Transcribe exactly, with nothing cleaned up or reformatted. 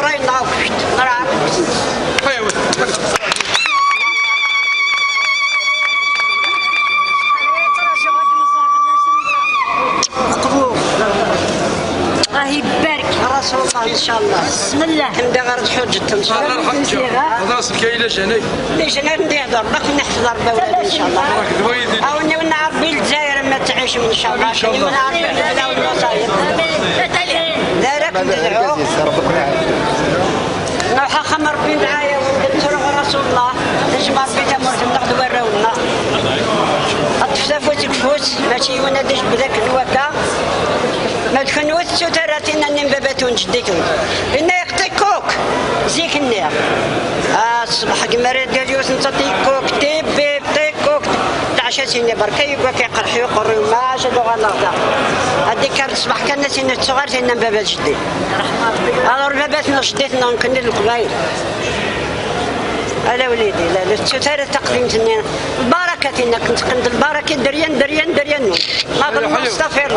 Ṛṛay-nneɣ akk, nraɛ. Maqbul. الله يبارك. رسول الله إن شاء الله. بسم الله. Anda ara tḥuǧǧeḍ إن شاء الله. Hḍer-as lkayla janek. Di jnan di hḍer, dak neḥfeḍ Ṛebbi awlad إن شاء الله. Awniwen Ṛebbi Lezzayer ma tɛicem إن شاء الله. إن شاء الله. Awniwen Ṛebbi lɛala والمصايب. Dara kem-tedɛu. Nruḥ axxam Ṛebbi nɛaya, nettru ɣer Rasul Allah, nejmeɛ Ṛebbi tamurt-nneɣ d warraw-nneɣ. Ad ṭṭef tafut deg ufus, mačči yiwen ad ijebbed akken wakka. Ma d kenwi tettut ara tinna-nni n baba-twen, jeddi-twen. Inna-yaɣ tikkuk, zik-nni. Ah, ṣṣbeḥ gma ara d-yal yiwet netta tikkuk, tibib, tikkuk. Tɛaca sini berka yegwa k-iqerḥ uqerruy, maca ad uɣaleɣ da. Ad d-ikkar ṣṣbeḥ kan ad sini tettuɣal tinna n baba d jeddi. Alur baba-tneɣ jeddi-tneɣ nekkni d Leqbayel. Ala wlidi, la, la tettut ara taqdimt-nni. Lbaraka tinna, kent teqqen-d lbaraka, deryan, deryan, deryan. Ma d lmustafiṛ.